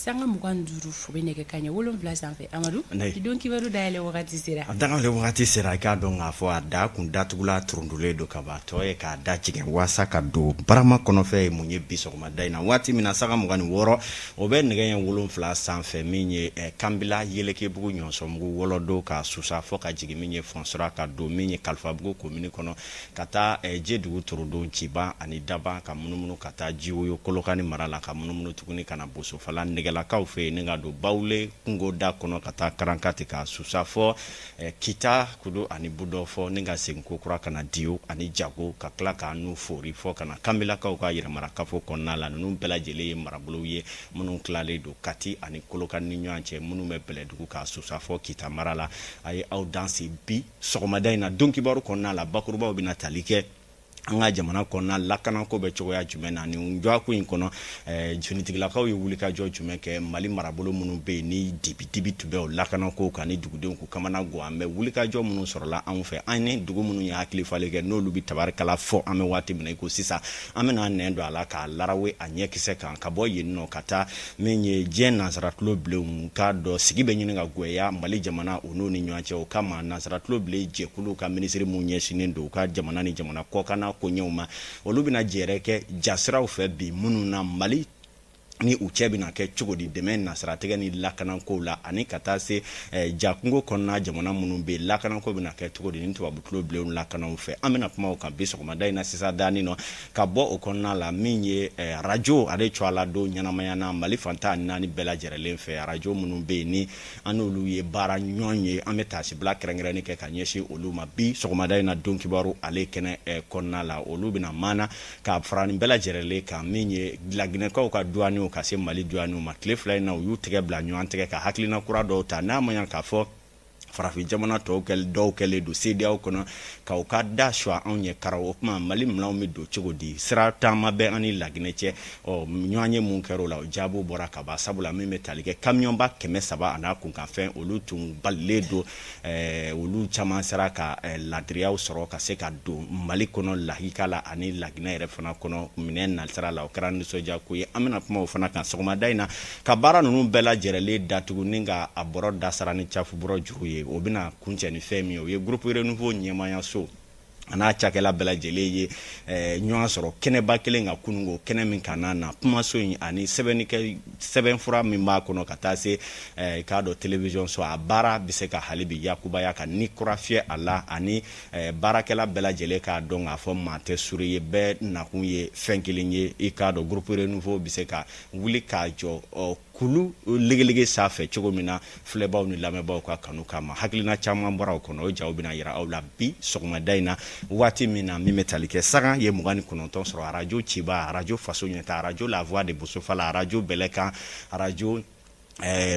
Sanga 25, o bɛ nɛgɛ kanɲɛ 7 sanfɛ. Amadu, don kibaru dayɛlɛ wagati sera. A dayɛlɛ wagati sera. I k'a dɔn k'a fɔ a da kun datugula turundulen don ka ban, tɔ ye k'a da tigɛ waasa ka don barama kɔnɔfɛn ye mun ye bi sɔgɔmada in na. Waati min na sanga 26, o bɛ nɛgɛ ɲɛ 7 sanfɛ, min ye Kanbila, Yelekebugu, Ɲɔsɔnbugu, Wɔlɔdo, ka Susa fɔ ka jigin min ye Fɔnsura, ka don min ye Kalifabugu komini kɔnɔ, ka taa Jedugu, Torodon, Ciban ani Daban, ka munumunu ka taa Jiwoyo Kolokani mara la, ka munumunu tuguni ka na Bosofala Nɛgɛlakaw fɛ yen, ni ka don Bawule kungoda kɔnɔ, ka taa Karankati, ka Susa fɔ Kita, Kudu ani Budɔfɔ, ni ka segin kokura ka na Diyo ani Jago, ka tila k'a n'u fori fɔ ka na Kanbilakaw ka yɛrɛmarakafo kɔnɔna la. Ninnu bɛɛ lajɛlen ye marabolow ye minnu tilalen don Kati ani Kolokani ni ɲɔgɔn cɛ, minnu bɛ Bɛlɛdugu, ka Susa fɔ Kita mara la. A ye aw danse bi sɔgɔmada in na don kibaru kɔnɔna la. Bakurubaw bɛna tali kɛ an ka jamana kɔnɔna lakanako bɛ cogoya jumɛn na nin dɔgɔkun in kɔnɔ, finitigilakaw ye wulikajɔ jumɛn kɛ Mali marabolo minnu bɛ yen ni dibi tun bɛ o lakanako kan, ni dugudenw k'u kamana gan. An bɛ wulikajɔ minnu sɔrɔla anw fɛ, an ni dugu minnu ye hakili falen kɛ, n'olu bɛ tabarikala fɔ an bɛ waati min na i ko sisan, an bɛna nɛn don a la k'a larawe a ɲɛkisɛ kan. Ka bɔ yen nɔ ka taa min ye diɲɛ nansara tulo bilenw k'a dɔn sigi bɛ ɲini ka gwɛya Mali jamana o n'o ni ɲɔgɔn cɛ. O kama nansara tulo bilen jɛkulu ka minisiri min ɲɛsinnen don u ka jamana ni jamana kɔkanna koɲɛw ma, olu bɛna jɛrɛ kɛ jasiraw fɛ bi minnu na Mali ni u cɛ bɛna kɛ cogo di dɛmɛ nasiratigɛ ni lakanako la, ani ka taa se jakungo kɔnɔna jamana minnu bɛ yen, lakanako bɛna kɛ cogo di ni tubabu tulo bilenw lakanaw fɛ. An bɛna kuma o kan bi sɔgɔmada in na sisan daani nɔ. Ka bɔ o kɔnɔna la, min ye arajo, ale tɔgɔ la don ɲɛnamaya na Mali fan 14 bɛɛ lajɛlen fɛ, arajo minnu bɛ yen ni an n'olu ye baara ɲɔgɔn ye, an bɛ taasibila kɛrɛnkɛrɛnni kɛ ka ɲɛsin olu ma bi sɔgɔmada in na don kibaru ale kɛnɛ kɔnɔna la. Olu bɛna maana ka fara nin bɛɛ lajɛlen kan. Min ye Laginɛkaw ka duwaniw ka se Mali duwaniw ma tile 2 in na, u y'u tɛgɛ bila ɲɔgɔn tɛgɛ ka hakilina kura dɔw ta, n'a ma ɲɛ k'a fɔ farafin jamana tɔw dɔw kɛlen don CEDEAO kɔnɔ ka u ka da suwa anw ɲɛ karaw. O tuma Mali minɛnw bɛ don cogo di? Sira taama bɛ an ni Laginɛ cɛ. Ɔ ɲɔgɔn ye mun kɛra o la, o jaabiw bɔra ka ban, sabula min bɛ tali kɛ kamiyɔnba 300 a n'a kunkanfɛn, olu tun balilen don, olu caman sera ka ladiriyaw sɔrɔ ka se ka don Mali kɔnɔ lahika la ani Laginɛ yɛrɛ fana kɔnɔ minɛn nasira la. O kɛra nisɔndiya ko ye. An bɛna kuma o fana kan sɔgɔmada in na, ka baara ninnu bɛɛ lajɛrɛlen datugu ni ka a bɔrɔ dasara ni cafubɔrɔ juru ye. O bɛna kuncɛ ni fɛn min ye, o ye groupe Renouveau ɲɛmaayaso a n'a cakɛla bɛɛ lajɛlen ye ɲɔgɔn sɔrɔ kɛnɛba kelen ka kununko kɛnɛ min kan na kumaso in ani sɛbɛnnikɛ sɛbɛnfura min b'a kɔnɔ, ka taa se i k'a dɔn télévision so, a baara bɛ se ka hali bi yakubaya ka ni kura fiyɛ a la, ani baarakɛla bɛɛ lajɛlen k'a dɔn k'a fɔ maa tɛ sure ye, bɛɛ nakun ye fɛn kelen ye. I k'a dɔn groupe Renouveau bɛ se ka wuli k'a jɔ kulu legelege sanfɛ cogo min na filɛbaw ni lamɛnbaaw ka kanu kama. Hakilina caman bɔra o kɔnɔ, o jaw bɛna yira aw la bi sɔgɔmada in na. Waati min na min bɛ tali kɛ sanga ye 29 sɔrɔ, arajo Ciba, arajo Faso Ɲɛta, arajo La Voix de Bosofala, arajo Bɛlɛkan, arajo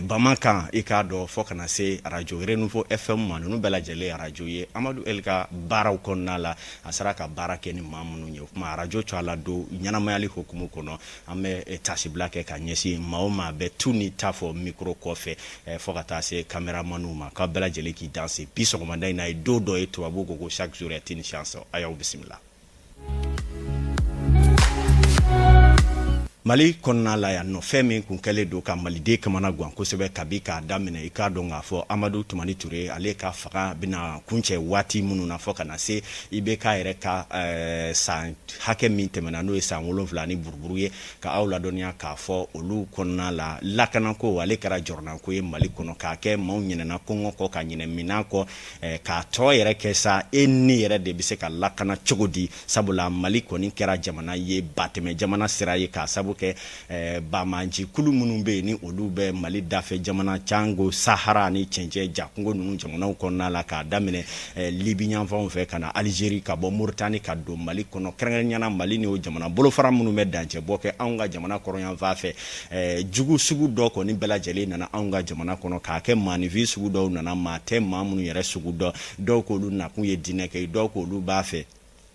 Bamakan, i k'a dɔn fɔ ka na se arajo Renouveau FM ma, ninnu bɛɛ lajɛlen arajo ye Amadu El ka baaraw kɔnɔna la, a sera ka baara kɛ ni maa minnu ye. O tuma arajo tɔgɔ la don ɲɛnamayali hukumu kɔnɔ, an bɛ tasibila kɛ ka ɲɛsin maa o maa bɛ tu ni ta fɔ micro kɔfɛ, fo ka taa se caméramanw ma, k'aw bɛɛ lajɛlen k'i danse bi sɔgɔmada in na. Ye don dɔ ye, tubabu ko chaque jour est une chance. A y'aw bisimila. Mali kɔnɔna la yan nɔ, fɛn min kun kɛlen don ka maliden kamana gan kosɛbɛ kabi k'a daminɛ, i k'a dɔn k'a fɔ Amadu Tumani Ture ale ka fanga bɛna kuncɛ waati minnu na, fo ka na se IBK yɛrɛ ka san hakɛ min tɛmɛna, n'o ye san 7 ni buruburu ye, ka aw ladɔnniya k'a fɔ olu kɔnɔna la lakanako ale kɛra jɔrɔnako ye Mali kɔnɔ, k'a kɛ maaw ɲinɛna kɔngɔ kɔ, ka ɲinɛ minan kɔ, k'a tɔ yɛrɛ kɛ sa e ni yɛrɛ de bɛ se ka lakana cogo di, sabula Mali kɔni kɛra jamana ye batɛmɛ jamana sira ye, k'a sabu kɛ banbaancikulu minnu bɛ yen ni olu bɛ Mali dafɛ jamana cango Sahara ni cɛncɛn jakungo ninnu jamanaw kɔnɔna la, k'a daminɛ Libi yanfanw fɛ ka na Alizeri, ka bɔ Moritani ka don Mali kɔnɔ, kɛrɛnkɛrɛnnenya la Mali ni o jamana bolofara minnu bɛ dancɛbɔ kɛ anw ka jamana kɔrɔnyanfan fɛ. Jugu sugu dɔ kɔni bɛɛ lajɛlen nana anw ka jamana kɔnɔ, k'a kɛ maaninfin sugu dɔw nana, maa tɛ maa minnu yɛrɛ sugu dɔn, dɔw k'olu nakun ye diinɛ kɛ, dɔw k'olu b'a fɛ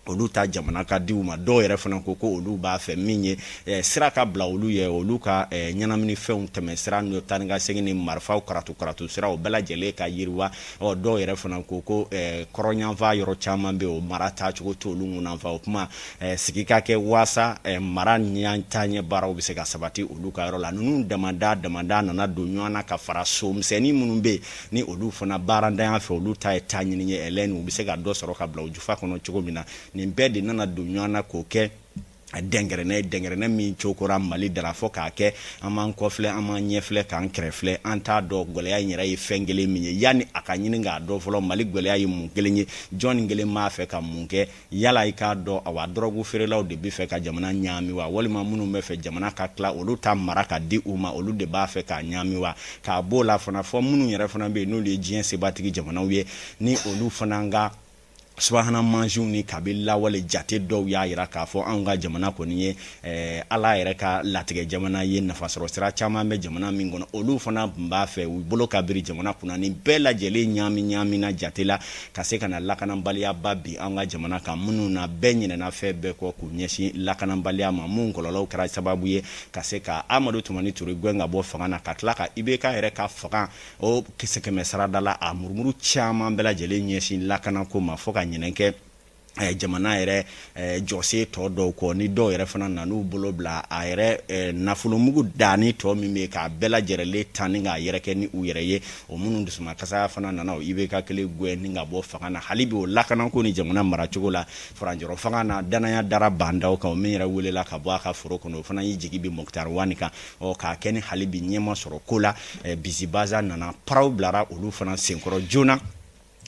Olu ta jamana ka di u ma. Dɔw yɛrɛ fana ko ko olu b'a fɛ min ye sira ka bila olu ye, olu ka ɲɛnaminifɛnw tɛmɛ sira n'o taa ni ka segin ni marifaw karatu karatu sira, o bɛɛ lajɛlen ka yiriwa. Ɔ, dɔw yɛrɛ fana ko ko kɔrɔnyanfan yɔrɔ caman bɛ, o mara taacogo t'olu ŋunanfa. O kuma sigi ka kɛ waasa mara taaɲɛ baaraw bɛ se ka sabati olu ka yɔrɔ la. Ninnu damada damada nana don ɲɔgɔn na ka fara somisɛnnin minnu bɛ yen, ni olu fana baarantanya fɛ, olu ta ye taa ɲini ye ɛlɛni, u bɛ se ka dɔ sɔrɔ ka bila u jufa kɔnɔ cogo min na. Nin bɛɛ de nana don ɲɔgɔn na k'o kɛ dɛnkɛrɛnɛ, dɛnkɛrɛnɛ min cokora Mali dara, fo k'a kɛ an b'an kɔfilɛ, an b'an ɲɛfilɛ, k'an kɛrɛfilɛ, an t'a dɔn gɛlɛya in yɛrɛ ye fɛn kelen min ye. Yanni a ka ɲini k'a dɔn fɔlɔ Mali gɛlɛya ye mun kelen ye, jɔnni kelen b'a fɛ ka mun kɛ, yala i k'a dɔn, awa, dɔrɔgu feerelaw de bɛ fɛ ka jamana ɲaami wa, walima minnu bɛ fɛ jamana ka tila olu ta mara ka di u ma, olu de b'a fɛ k'a ɲaami wa? K'a b'o la fana, fɔ minnu yɛrɛ fana bɛ yen, n'olu ye diɲɛ sebatigi jamanaw ye, ni olu fana ka subahana mansinw ni kabi lawale jate dɔw y'a jira k'a fɔ anw ka jamana kɔni ye Ala yɛrɛ ka latigɛ jamana ye, nafasɔrɔ sira caman bɛ jamana min kɔnɔ, olu fana tun b'a fɛ u bolo ka biri jamana kunna. Ni bɛɛ lajɛlen ɲaami ɲaamina jate la ka se ka na lakanabaliya ba bi an ka jamana kan, minnu na bɛɛ ɲinɛna fɛn bɛɛ kɔ k'u ɲɛsin lakanabaliya ma, mun kɔlɔlɔw kɛra sababu ye ka se ka Amadu Tumani Ture gɛn ka bɔ fanga na, ka tila ka IBK yɛrɛ ka fanga o kisɛ kɛmɛ sarada la, a murumuru caman bɛɛ lajɛlen ɲɛsin lakanako ma, fo ka ɲinɛ kɛ jamana yɛrɛ jɔsen tɔ dɔw kɔ. Ni dɔw yɛrɛ fana nan'u bolo bila a yɛrɛ nafolomugu danni tɔ min bɛ k'a bɛɛ lajɛlen tan ni k'a yɛrɛ kɛ ni u yɛrɛ ye, o minnu dusumakasaya fana nana o IBK kelen gɛn ni ka bɔ fanga na. Hali bi o lakanako ni jamana maracogo la, furancɛrɔ fanga na, danaya dara Bah N'Daw kan, o min yɛrɛ welela ka bɔ a ka foro kɔnɔ, o fana y'i jigi bi Moctar Ouane kan. Ɔ, k'a kɛ ni hali bi ɲɛma sɔrɔ ko la, bisibaza nana, paraw bilara olu fana senkɔrɔ joona,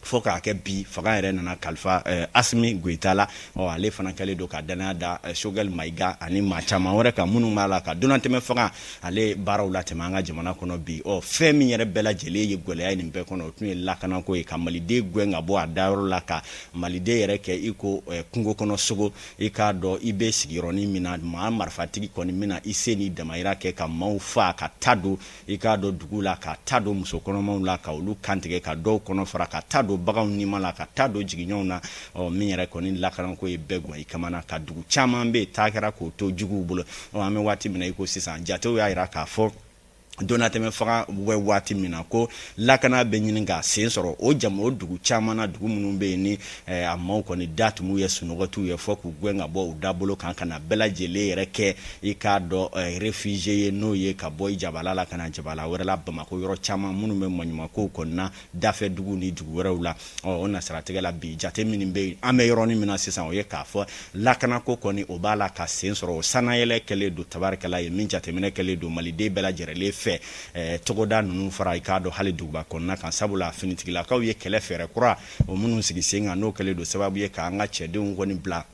fo k'a kɛ bi fanga yɛrɛ nana kalifa Assimi Goïta la. Ɔ, ale fana kɛlen don ka danaya da Choguel Maïga ani maa caman wɛrɛ kan minnu b'a la ka donnatɛmɛ fanga ale baaraw latɛmɛ an ka jamana kɔnɔ bi. Ɔ, fɛn min yɛrɛ bɛɛ lajɛlen ye gɛlɛya ye nin bɛɛ kɔnɔ, o tun ye lakanako ye, ka maliden gɛn ka bɔ a dayɔrɔ la, ka maliden yɛrɛ kɛ i ko kungo kɔnɔ sogo. I k'a dɔn i bɛ sigiyɔrɔnin min na, maa marifatigi kɔni bɛna i se ni damayira kɛ ka maaw faa, ka ta don i k'a dɔn dugu la, ka ta don muso kɔnɔmaw la, ka olu kantigɛ, ka dɔw kɔnɔ fara, ka ta don baganw nima la, ka ta don jigiɲɔgɔnw na. Ɔ, min yɛrɛ kɔni lakanako ye bɛɛ gwan i kamana ka dugu caman bɛ yen, taa kɛra k'o to juguw bolo. Ɔ, an bɛ waati min na i ko sisan, jatew y'a jira k'a fɔ donnatɛmɛ fanga bɛ waati min na ko lakana bɛ ɲini k'a sen sɔrɔ o jama o dugu caman na, dugu minnu bɛ yen ni a maaw kɔni da tun b'u ye, sunɔgɔ t'u ye, fɔ k'u gɛn ka bɔ u dabolo kan, ka na bɛɛ lajɛlen yɛrɛ kɛ i k'a dɔn réfugié ye, n'o ye ka bɔ i jabala la ka na jabala wɛrɛ la, Bamakɔ yɔrɔ caman minnu bɛ maɲumankow kɔnɔna dafɛ dugu ni dugu wɛrɛw la. Ɔ, o nasiratigɛ la, bi jate minnu bɛ yen, an bɛ yɔrɔnin min na sisan, o ye k'a fɔ lakanako kɔni o b'a la ka sen sɔrɔ. O sannayɛlɛ kɛlen don tabarikɛla ye, min jateminɛ kɛlen don maliden bɛɛ lajɛlen fɛ, togoda ninnu fara i k'a dɔn hali duguba kɔnɔna kan, sabula finitigilakaw ye kɛlɛ fɛɛrɛ kura o minnu sigi sen kan, n'o kɛlen don sababu ye k'an ka cɛdenw kɔni bila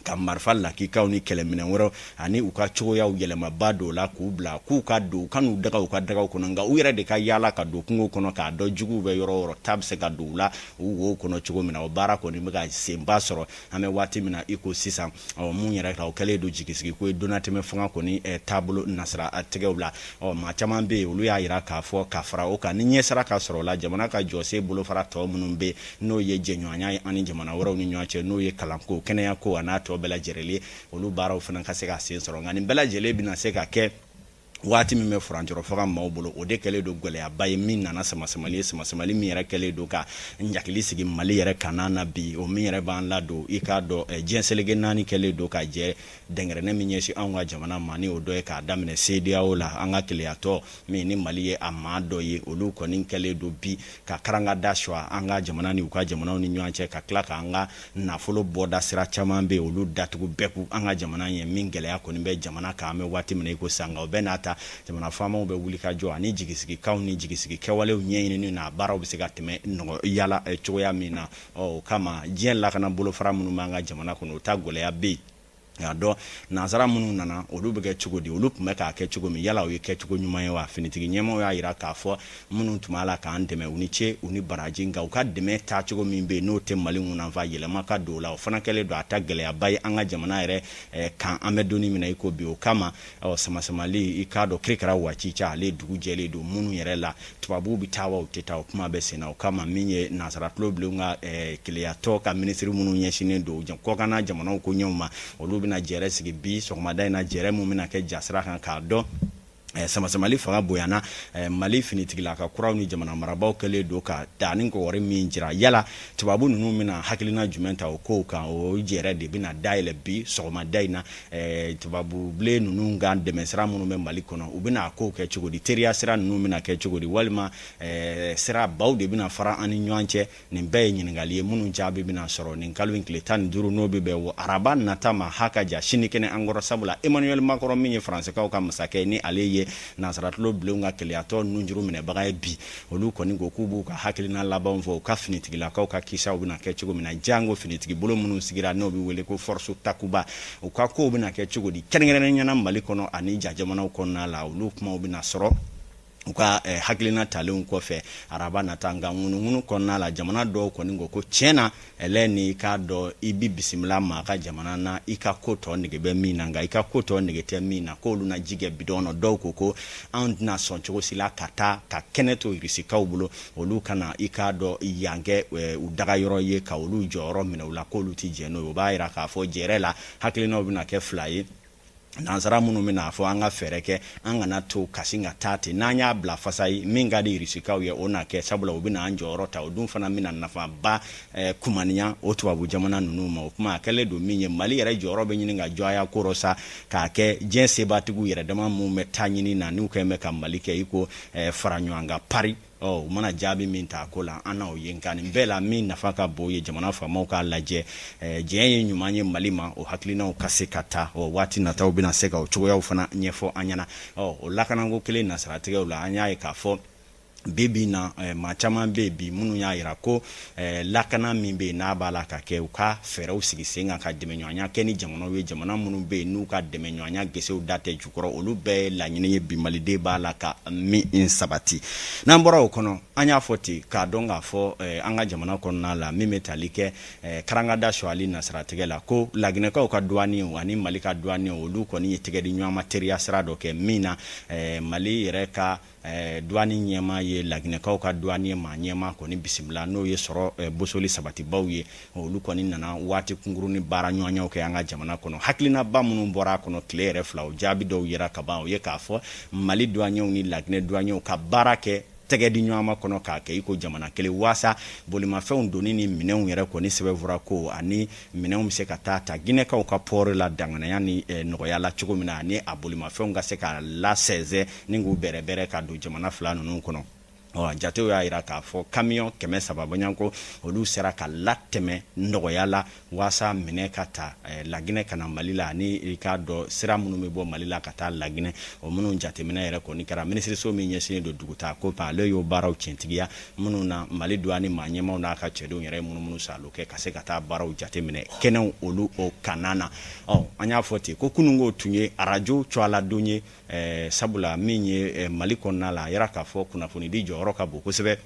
ka marifa lakikaw ni kɛlɛminɛ wɛrɛw ani u ka cogoyaw yɛlɛmaba dɔw la, k'u bila k'u ka don, u ka n'u daga u ka dagaw kɔnɔ, nka u yɛrɛ de ka yaala ka don kungo kɔnɔ k'a dɔn juguw bɛ yɔrɔ o yɔrɔ, ta bɛ se ka don u la u wo kɔnɔ cogo min na. O baara kɔni bɛ ka senba sɔrɔ an bɛ waati min na i ko sisan. Ɔ, mun yɛrɛ ka o kɛlen don jigisigi ko ye donnatɛmɛ fanga kɔni taabolo nasira tigɛw la. Ɔ, maa caman bɛ yen, olu y'a jira k'a fɔ ka fara o kan, ni ɲɛsira ka sɔrɔ o la, jamana ka jɔsen bolofara tɔ minnu bɛ, n'o ye jɛɲɔgɔnya ye ani jamana wɛrɛw ni ɲɔgɔn cɛ, n'o ye kalanko, kɛnɛyako a n'a tɔ bɛɛ lajɛlen, olu baaraw fana ka se ka sen sɔrɔ. Nka nin bɛɛ lajɛlen bɛna se ka kɛ waati min bɛ furancɛrɔ fanga maaw bolo, o de kɛlen don gɛlɛyaba ye min nana samasamali ye, samasamali min yɛrɛ kɛlen don ka ɲakili sigi Mali yɛrɛ kana na bi, o min yɛrɛ b'an ladon i k'a dɔn diɲɛ seleke naani kɛlen don ka jɛ dɛnkɛrɛnɛ min ɲɛsin anw ka jamana ma, ni o dɔ ye k'a daminɛ CEDEAO la, an ka keleyatɔ min ni Mali ye a maa dɔ ye, olu kɔni kɛlen don bi ka karanga da suwa an ka jamana ni u ka jamanaw ni ɲɔgɔn cɛ, ka tila k'an ka nafolo bɔda sira caman bɛ yen, olu datugu bɛɛ k'u an ka jamana ye, min gɛlɛya kɔni bɛ jamana kan an bɛ waati min na i ko sisan. Nka o bɛɛ n'a ta, jamana faamaw bɛ wuli ka jɔ ani jigisigikanw ni jigisigi kɛwalew ɲɛɲinini na, baaraw bɛ se ka tɛmɛ nɔgɔya la cogoya min na. Ɔ, o kama diɲɛ lakana bolofara minnu b'an ka jamana kɔnɔ, o ta gɛlɛya bɛ yen. Nka dɔn nansara minnu nana, olu bɛ kɛ cogo di? Olu tun bɛ k'a kɛ cogo min, yala o ye kɛcogo ɲuman ye wa? Finitigi ɲɛmaw y'a jira k'a fɔ minnu tun b'a la k'an dɛmɛ, u ni ce, u ni baraji, nka u ka dɛmɛ taacogo min bɛ yen, n'o tɛ Mali ŋunanfa, yɛlɛma ka don o la. O fana kɛlen don a ta gɛlɛyaba ye an ka jamana yɛrɛ kan, an bɛ don min na i ko bi. O kama, samasamali, i k'a dɔn, kirikara waati ca, ale dugu jɛlen don minnu yɛrɛ la, tubabuw bɛ taa wa u tɛ taa, o kuma bɛ sen na. O kama, min ye nansara tulo bilenw ka keleyatɔ ka minisiri minnu ɲɛsinnen don kɔkanna jamanaw ko ɲɛw ma, olu bɛna jɛrɛ sigi bi sɔgɔmada in na, jɛrɛ min bɛna kɛ jasira kan k'a dɔn samasamali fanga bonyana Mali finitigilaka kuraw ni jamana marabaaw kɛlen don ka taa ni kɔgɔri min jira. Yala tubabu ninnu bɛna hakilina jumɛn ta o kow kan? O jɛrɛ de bɛna dayɛlɛ bi sɔgɔmada in na. Tubabu bilen ninnu ka dɛmɛ sira minnu bɛ Mali kɔnɔ, u bɛna a kow kɛ cogo di? Teriya sira ninnu bɛna kɛ cogo di, walima sira baw de bɛna fara an ni ɲɔgɔn cɛ? Nin bɛɛ ye ɲininkali ye minnu jaabi bɛna sɔrɔ nin kalo in tile 15, n'o bɛ bɛn araba nata ma, ha ka ja sini kɛnɛ an kɔrɔ. Sabula Emmanuel Macron min ye Faransɛkaw ka masakɛ, ni ale ye nansara tulo bilenw ka keleyatɔ nunjuru minɛbaga ye bi, olu kɔni ko k'u b'u ka hakilina labanw fɔ u ka finitigilakaw ka kisaw bɛna kɛ cogo min na, jango finitigi bolo minnu sigira, n'o bɛ wele ko Force Takuba, u ka kow bɛna kɛ cogo di, kɛrɛnkɛrɛnnenya la Mali kɔnɔ ani ja jamanaw kɔnɔna la. Olu kumaw bɛna sɔrɔ u ka hakilina talenw kɔfɛ araba nata. Nka ŋunuŋunu kɔnɔna la, jamana dɔw kɔni ko ko tiɲɛ na, ɛlɛ ni i k'a dɔn i bɛ bisimila maa ka jamana na, i ka ko tɔ nege bɛ min na, nka i ka ko tɔ nege tɛ min na, k'olu na ji kɛ bidɔn nɔ. Dɔw ko ko anw tɛna sɔn cogo si la ka taa ka kɛnɛ to Irisikaw bolo, olu kana i k'a dɔn yan kɛ u daga yɔrɔ ye, ka olu jɔyɔrɔ minɛ u la, k'olu tɛ jɛn n'o ye. O b'a jira k'a fɔ jɛrɛ la, hakilinaw bɛna kɛ fila ye. Nansara minnu bɛna fɔ an ka fɛɛrɛ kɛ, an kana to kasi ka taa ten, n'an y'a bila fasa ye, min ka di Irisikaw ye, o na kɛ, sabula u bɛna an jɔyɔrɔ ta, o dun fana bɛna nafaba kumaniya o tubabu jamana ninnu ma. O kuma a kɛlen don min ye, Mali yɛrɛ jɔyɔrɔ bɛ ɲini ka jɔ a kɔrɔ sa, k'a kɛ diɲɛ sebatigiw yɛrɛ dama minnu bɛ taa ɲini na, n'u kɛlen bɛ ka Mali kɛ i ko fara ɲɔgɔn kan pari. Ɔ u mana jaabi min ta ko la, an n'aw ye. Nka nin bɛɛ la, min nafa ka bon ye, jamana faamaw k'a lajɛ, diɲɛ ye ɲuman ye Mali ma, o hakilinaw ka se ka ta. Ɔ waati nataw bɛna se ka o cogoyaw fana ɲɛfɔ an ɲɛna. Ɔ o lakanako kelen nasiratigɛw la, an y'a ye k'a fɔ bi bi na, maa caman bɛ yen bi minnu y'a jira ko lakana min bɛ yen, n'a b'a la ka kɛ, u ka fɛɛrɛw sigi sen kan ka dɛmɛɲɔgɔnya kɛ ni jamanaw ye, jamana minnu bɛ yen n'u ka dɛmɛɲɔgɔnya gesew da tɛ jukɔrɔ. Olu bɛɛ ye laɲini ye bi Maliden b'a la ka min sabati. N'an bɔra o kɔnɔ, an y'a fɔ ten k'a dɔn k'a fɔ an ka jamana kɔnɔna la, min bɛ tali kɛ karangada suali nasiratigɛ la, ko Laginɛkaw ka douaniers ani Mali ka douaniers, olu kɔni ye tɛgɛ di ɲɔgɔn ma teriya sira dɔ kɛ min na, Mali yɛrɛ ka douane ɲɛmaa ye Laginɛkaw ka douanier maa ɲɛmaa kɔni bisimila, n'o ye sɔrɔ bosoli sabatibaw ye. Olu kɔni nana waati kunkurunnin baara ɲɔgɔnyaw kɛ an ka jamana kɔnɔ. Hakilinaba minnu bɔra a kɔnɔ tile yɛrɛ fila, o jaabi dɔw yera ka ban. O ye k'a fɔ Mali douaniers ni Laginɛ douaniers ka baara kɛ tɛgɛ di ɲɔgɔn ma kɔnɔ, k'a kɛ i ko jamana kelen, waasa bolimafɛnw donni ni minɛnw yɛrɛ kɔni sɛbɛnfura ko ani minɛnw bɛ se ka taa ta Ginɛkaw ka port la danganaya ni nɔgɔya la cogo min na, ani a bolimafɛnw ka se ka lasɛnsɛn ni k'u bɛrɛbɛrɛ ka don jamana fila ninnu kɔnɔ. Ɔ jatew y'a jira k'a fɔ kamiyɔn 300 bɔɲɔgɔnko, olu sera ka latɛmɛ nɔgɔya la, waasa minɛ ka ta Laginɛ ka na Mali la, ani i k'a dɔn sira minnu bɛ bɔ Mali la ka taa Laginɛ, o minnu jateminɛ yɛrɛ kɔni kɛra. Minisiriso min ɲɛsinnen don dugutaa ko ma, ale y'o baaraw tiɲɛtigiya minnu na, Mali douane maa ɲɛmaaw n'a ka cɛdenw yɛrɛ ye munumunu saalo kɛ ka se ka taa baaraw jateminɛ kɛnɛw olu o kanna na. Ɔ an y'a fɔ ten ko kununko tun ye arajo tɔgɔladon ye, sabula min ye Mali kɔnɔna la, a yira k'a fɔ kunnafonidi jɔyɔrɔ ka bon kosɛbɛ,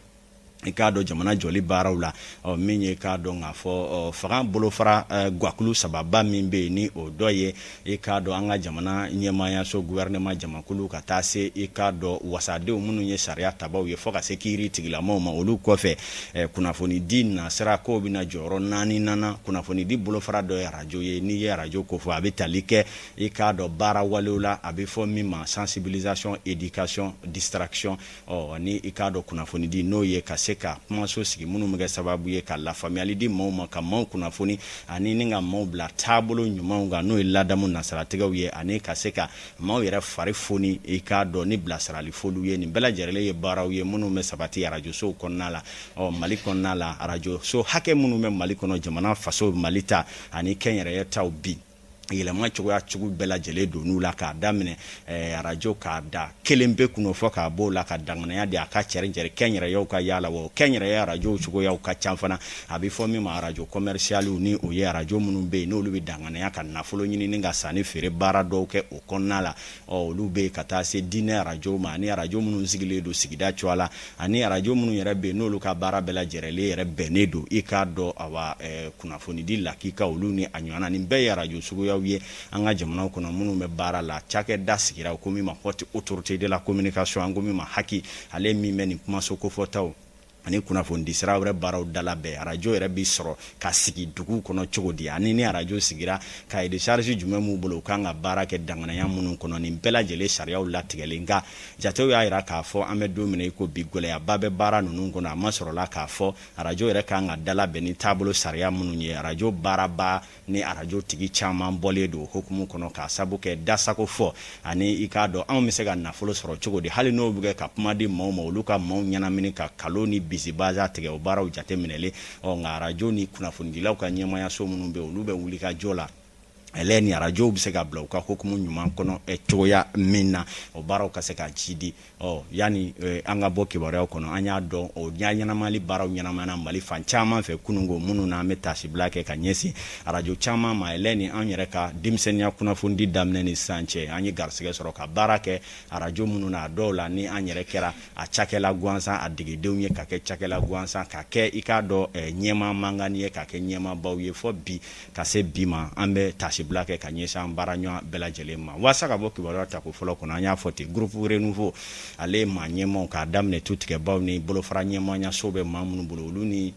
i k'a dɔn jamana jɔli baaraw la. Ɔ min ye k'a dɔn k'a fɔ fanga bolofara guwakulu sababa min bɛ yen, ni o dɔ ye i k'a dɔn an ka jamana ɲɛmaayaso gouvernement jamakulu, ka taa se i k'a dɔn wasadenw minnu ye sariya tabaw ye, fo ka se kiiri tigilamaw ma, olu kɔfɛ kunnafonidi nasira k'o bɛna jɔyɔrɔ naani nana. Kunnafonidi bolofara dɔ ye arajo ye. N'i ye arajo ko fɔ, a bɛ tali kɛ i k'a dɔn baara walew la, a bɛ fɔ min ma sensibilisation, éducation, distraction. Ɔ ni i k'a dɔn kunnafonidi, n'o ye ka se ka kumaso sigi minnu bɛ kɛ sababu ye ka lafaamuyali di maaw ma, ka maaw kunnafoni ani ni ka maaw bila taabolo ɲumanw kan, n'o ye ladamu nasiratigɛw ye, ani ka se ka maaw yɛrɛ fari foni, i k'a dɔn ni bilasirali foliw ye. Nin bɛɛ lajɛlen ye baaraw ye minnu bɛ sabati arajosow kɔnɔna la. Ɔ Mali kɔnɔna la, arajoso hakɛ minnu bɛ Mali kɔnɔ, jamana faso Mali ta ani kɛnyɛrɛye taw bi, Yɛlɛma cogoya cogo bɛɛ lajɛlen don la k'a daminɛ arajo k'a da kelen bɛ kun fɔ k'a b'o la ka danganiya di a ka cɛrɛncɛrɛ kɛnyɛrɛyew ka yaala wa kɛnyɛrɛye arajo cogoyaw ka ca fana. A bɛ fɔ min ma arajo commercial, ni o ye arajo minnu bɛ yen n'olu bɛ danganiya ka nafolo ɲini ka sanni feere baara dɔw kɛ o kɔnɔna la. Ɔ, olu bɛ ka taa se diinɛ arajo ma, ani arajo minnu sigilen don sigida cogoya la, ani arajo minnu yɛrɛ bɛ yen n'olu ka baara bɛɛ lajɛlen yɛrɛ bɛnnen don i k'a dɔn awa kunnafonidi lakika, olu ni a ɲɔgɔnna. Nin bɛɛ ye arajo suguyaw ye an ka jamanaw kɔnɔ minnu bɛ baara la. Cakɛda sigira ko min ma Haute Autorité de la Communication, an ko min ma HAC, ale min bɛ nin kumaso kofɔtaw ani kunnafonidi sira wɛrɛ baaraw dala bɛn. Arajo yɛrɛ bɛ sɔrɔ ka sigi dugu kɔnɔ cogo di, ani ni arajo sigira, cahier de charge jumɛn b'u bolo, u kan ka baara kɛ danganiya minnu kɔnɔ, nin bɛɛ lajɛlen sariyaw latigɛlen. Nka jatew y'a jira k'a fɔ an bɛ don min na i ko bi, gɛlɛyaba bɛ baara ninnu kɔnɔ. A ma sɔrɔla k'a fɔ arajo yɛrɛ kan ka dalabɛn ni taabolo sariya minnu ye. Arajo baaraba ni arajo tigi caman bɔlen don hukumu kɔnɔ k'a sabu kɛ dasago fɔ, ani i k'a dɔn anw bɛ se ka nafolo sɔrɔ cogo di, hali n'o bɛ kɛ ka kuma di maaw ma, olu ka maaw ɲɛnamini ka kalo ni bisibaza tigɛ, o baaraw jateminɛlen. Ɔ, nka arajo ni kunnafonidilaw ka ɲɛmayaso minnu bɛ, olu bɛ wuli ka jɔ la ale ni arajow bɛ se ka bila u ka hukumu ɲuman kɔnɔ cogoya min na, o baaraw ka se ka ji di. Ɔ, yanni an ka bɔ kibaruyaw kɔnɔ, an y'a dɔn o ɲɛnamali baaraw ɲɛnamana Mali fan caman fɛ kununko, minnu na an bɛ tasibila kɛ ka ɲɛsin arajo caman ma. Yɛlɛ ni an yɛrɛ ka denmisɛnninya kunnafonidi daminɛ ni sisan cɛ, an ye garisɛgɛ sɔrɔ ka baara kɛ arajo minnu na, a dɔw la ni an yɛrɛ kɛra a cakɛla gansan, a degedenw ye, ka kɛ cakɛla gansan, ka kɛ i k'a dɔn ɲɛma mankan ye, ka kɛ ɲɛmabaw ye, fɔ bi ka se bi ma, an bɛ tasibila kɛ ka ɲɛsin an baara ɲɔgɔn bɛɛ lajɛlen ma. Walasa ka bɔ kibaruya tako fɔlɔ kɔnɔ, an y'a fɔ ten, groupe Renouveau, ale ye maa ɲɛmaw k'a daminɛ tutigɛbaw ni bolofara ɲɛmayaso bɛ maa minnu bolo, olu ni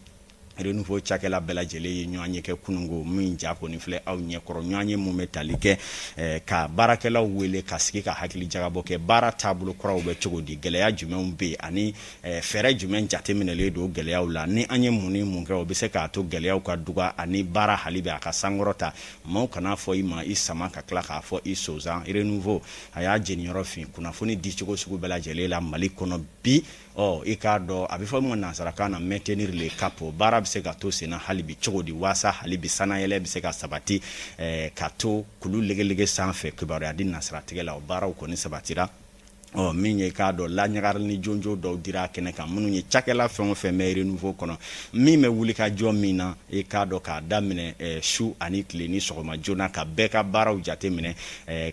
Renouveau cakɛla bɛɛ lajɛlen ye ɲɔgɔn ye kɛ kununko min ja kɔni filɛ aw ɲɛkɔrɔ. Ɲɔgɔn ye mun bɛ tali kɛ ka baarakɛlaw wele ka sigi ka hakili jagabɔ kɛ baara taabolo kuraw bɛ cogo di, gɛlɛya jumɛnw bɛ yen, ani fɛɛrɛ jumɛn jateminɛlen don gɛlɛyaw la, ni an ye mun ni mun kɛ, o bɛ se k'a to gɛlɛyaw ka duga ani baara hali bɛ a ka sankɔrɔ ta. Maaw kana fɔ i ma i sama ka tila k'a fɔ i sonsan. Renouveau a y'a jeniyɔrɔ fin kunnafoni dicogo sugu bɛɛ lajɛlen la Mali kɔnɔ bi. Ɔ, i k'a dɔn a bɛ fɔ min ma nansarakan na maintenir le cap, baara bɛ se ka to senna hali bi cogo di, waasa hali bi sanayɛlɛ bɛ se ka sabati ka to kulu legelege sanfɛ kibaruya di nasiratigɛ la. O baaraw kɔni sabatira. Ɔ, min ye k'a dɔn laɲagari ni jonjo dɔw dira kɛnɛ kan, minnu ye cakɛla fɛn o fɛn bɛ Renouveau kɔnɔ, min bɛ wuli ka jɔ min na, i k'a dɔn k'a daminɛ su ani tile ni sɔgɔma joona, ka bɛɛ ka baaraw jate minɛ,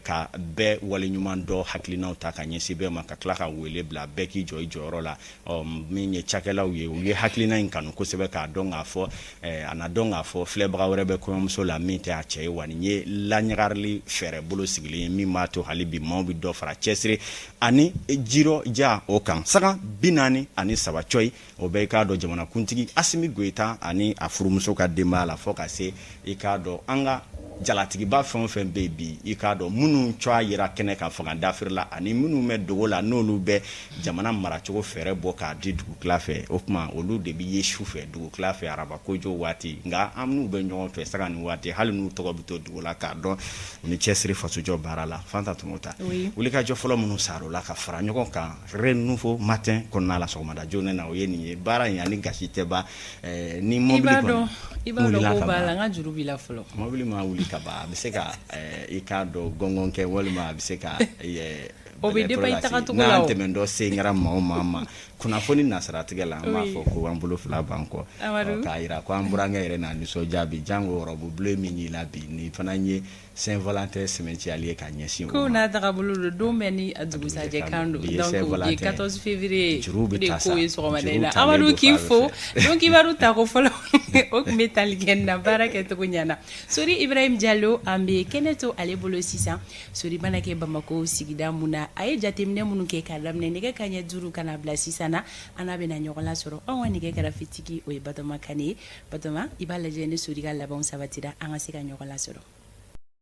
ka bɛɛ waleɲuman dɔ hakilinaw ta ka ɲɛsin bɛɛ ma, ka tila ka wele bila bɛɛ k'i jɔ i jɔyɔrɔ la. Ɔ, min ye cakɛlaw ye, u ye hakilina in kanu kosɛbɛ, k'a dɔn k'a fɔ a na dɔn k'a fɔ filɛbaga wɛrɛ bɛ kɔɲɔmuso la min tɛ a cɛ ye. Wa nin ye laɲagarili fɛɛrɛ bolo sigilen ye min b'a to hali bi maaw bɛ dɔ fara cɛsiri ani jirɔ ja o kan. Saga 43 cɔyi, o bɛ i k'a dɔn jamanakuntigi Asimi Goyita ani a furumuso ka denbaya la, fɔ ka se i k'a dɔn an ka jalatigiba fɛn o fɛn bɛ yen bi, i k'a dɔn minnu tɔgɔ yera kɛnɛ kan fanga dafiri la, ani minnu bɛ dogo la, n'olu bɛ jamana maracogo fɛɛrɛ bɔ k'a di dugutila fɛ. O tuma olu de bɛ ye su fɛ dugutila fɛ araba kojo waati, nka an n'u bɛ ɲɔgɔn fɛ saga ni waati, hali n'u tɔgɔ bɛ to dugu la, k'a dɔn u ni cɛsiri fasojɔ baara la. Fanta Tɔmɔ ta wulikajɔ fɔlɔ minnu sar'o la ka fara ɲɔgɔn kan Renouveau matin kɔnɔna la sɔgɔmada joona na, o ye nin ye. Baara in ani gasi tɛ ban ni mobili kɔni i b'a dɔn ko b'a la, n ka juru b'i la fɔlɔ. Mobili ma wuli ka ban, a bɛ se ka i k'a dɔn gɔngɔn kɛ, walima a bɛ se ka o bɛ dépend i tagacogo la. N'an tɛmɛ dɔ sen kɛra maa o maa ma kunnafoni nasiratigɛ la, an b'a fɔ ko an bolo fila b'an kɔ k'a jira ko an burankɛ yɛrɛ n'a nisɔndiya bi, jango robe bleu min y'i la bi, nin fana ye Saint Valentin sɛmɛntiyali ye ka ɲɛsin o ma. Ko n'a tagabolo don, don bɛɛ ni a dugusajɛ kan don. Donc bi ye 14 février juruw bɛ ta sa, o de ko ye sɔgɔmada in na. Amadu k'i fo. Donc kibaru tako fɔlɔ, o tun bɛ tali kɛ nin na, baara kɛcogo ɲɛna. Sori Ibrahim Jalo, an bɛ kɛnɛ to ale bolo sisan. Sori mana kɛ Bamakɔ sigida mun na, a ye jateminɛ minnu kɛ k'a daminɛ nɛgɛ kanɲɛ 5 ka na bila sisan na, an n'a bɛna ɲɔgɔn lasɔrɔ. Anw ka nɛgɛ karafetigi, o ye Batɔma Kane ye. Batɔma, i b'a lajɛ ni Sori ka labanw sabatira, an ka se ka ɲɔgɔn lasɔrɔ.